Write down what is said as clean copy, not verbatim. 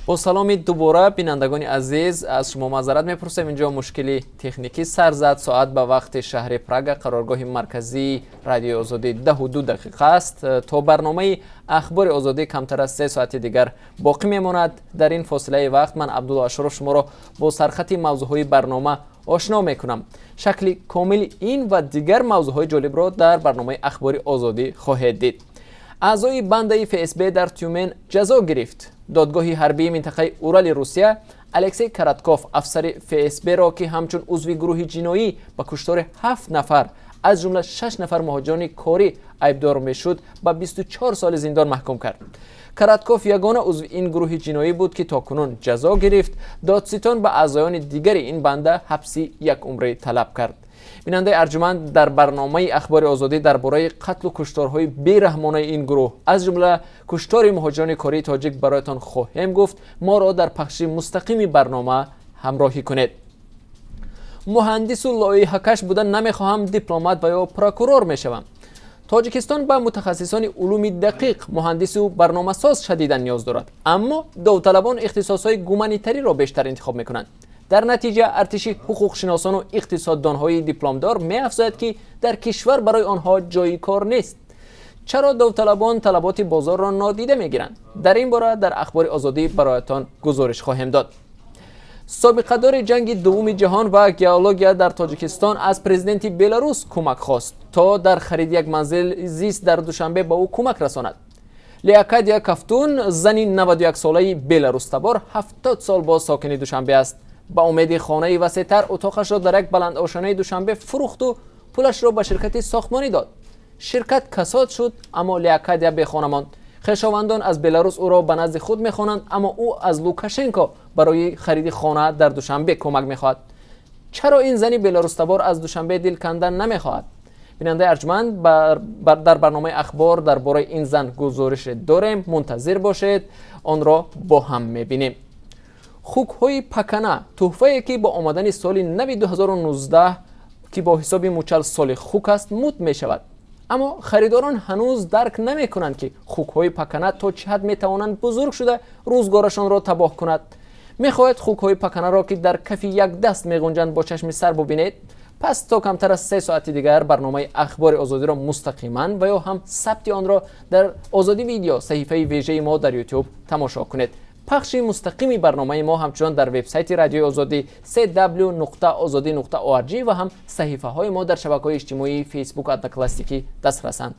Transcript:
Бо саломи дубора, бинандагони азиз, аз шумо маъзарат мепурсем, инҷо мушкили техникӣ сар зад. Соат ба вақти шаҳри Прага, қароргоҳи марказии Радиои Озодӣ, 10:02 аст. То барномаи Ахбори Озодӣ камтар аз 3 соати дигар боқӣ мемонад. Дар ин фосилаи вақт ман, Абдулло Ашуров, шуморо бо сархати мавзӯъҳои барнома ошно мекунам. Шакли комили ин ва дигар мавзӯъҳои ҷолибро дар барномаи Ахбори Озодӣ хоҳед дид. Аъзои бандаи ФСБ дар Тюмен ҷазо гирифт. Додгоҳи ҳарбии минтақаи Урали Русия Алексей Каратков, афсари ФСБ-ро, ки ҳамчун узви гурӯҳи ҷиноӣ ба куштори ҳафт нафар, аз ҷумла шаш нафар муҳоҷирони корӣ айбдор мешуд, ба 24 соли зиндон маҳкум кард. Каратков ягона узви ин гурӯҳи ҷиноӣ буд, ки то кунун ҷазо гирифт. Додситон ба аъзоёни дигари ин банда ҳабси якумрӣ талаб кард. Бинандаи арҷуманд, дар барномаи Ахбори Озодӣ дар бораи қатлу кушторҳои бераҳмонаи ин гурӯҳ, аз ҷумла куштори муҳоҷирони кории тоҷик, бароятон хоҳем гуфт. Моро дар пахши мустақими барнома ҳамроҳӣ кунед. Муҳандису лоиҳакаш буда намехоҳам, дипломат ва ё прокурор мешавам. Тоҷикистон ба мутахассисони улуми дақиқ, муҳандису барномасоз шадидан ниёз дорад, аммо довталабон ихтисосҳои гуманитариро бештар интихоб мекунанд. Дар натиҷа артиши ҳуқуқшиносону иқтисоддонҳои дипломдор меафзояд, ки дар кишвар барои онҳо ҷойи кор нест. Чаро довталабон талаботи бозорро нодида мегиранд? Дар ин бора дар Ахбори Озодӣ бароятон гузориш хоҳем дод. Собиқадори ҷанги дуввуми ҷаҳон ва геология дар Тоҷикистон аз президенти Беларус кӯмак хост, то дар хариди як манзил зист дар Душанбе ба ӯ кӯмак расонад. Леокадия Кафтун, зани 91-солаи беларустабор, 70 сол боз сокини Душанбе аст. Ба умеди хонаи васеътар утоқашро дар як баландошонаи Душанбе фурӯхту пулашро ба ширкати сохтмонӣ дод. Ширкат касод шуд, аммо Леокадия бехона монд. Хешовандон аз Беларус ӯро ба назди худ мехонанд, аммо ӯ аз Лукашенко барои хариди хона дар Душанбе кӯмак мехоҳад. Чаро ин зани беларустабор аз Душанбе дил кандан намехоҳад? Бинандаи арҷманд, дар барномаи Ахбор дар бораи ин зан гузорише дорем, мунтазир бошед, онро бо ҳам мебинем. Хукҳои пакана, тӯҳфае, ки бо омадани соли нави 2019, ки бо ҳисоби мучал соли хук аст, муд мешавад, аммо харидорон ҳанӯз дарк намекунанд, ки хукҳои пакана то чӣ ҳад метавонанд бузург шуда рӯзгорашонро табоҳ кунад. Мехоҳед хукҳои паканаро, ки дар кафи як даст меғунҷанд, бо чашми сар бубинед? Пас то камтар аз 3 соати дигар барномаи Ахбори Озодиро мустақиман ва ё ҳам сабти онро дар Озодӣ Видео, саҳифаи вежаи мо дар Ютуб, тамошо кунед. Пахши мустақими барномаи мо ҳамчунон дар вебсайти Радиои Озодӣ cw.ozodi.org ва ҳам саҳифаҳои мо дар шабакаҳои иҷтимоии Фейсбук, Одноклассники дастрасанд.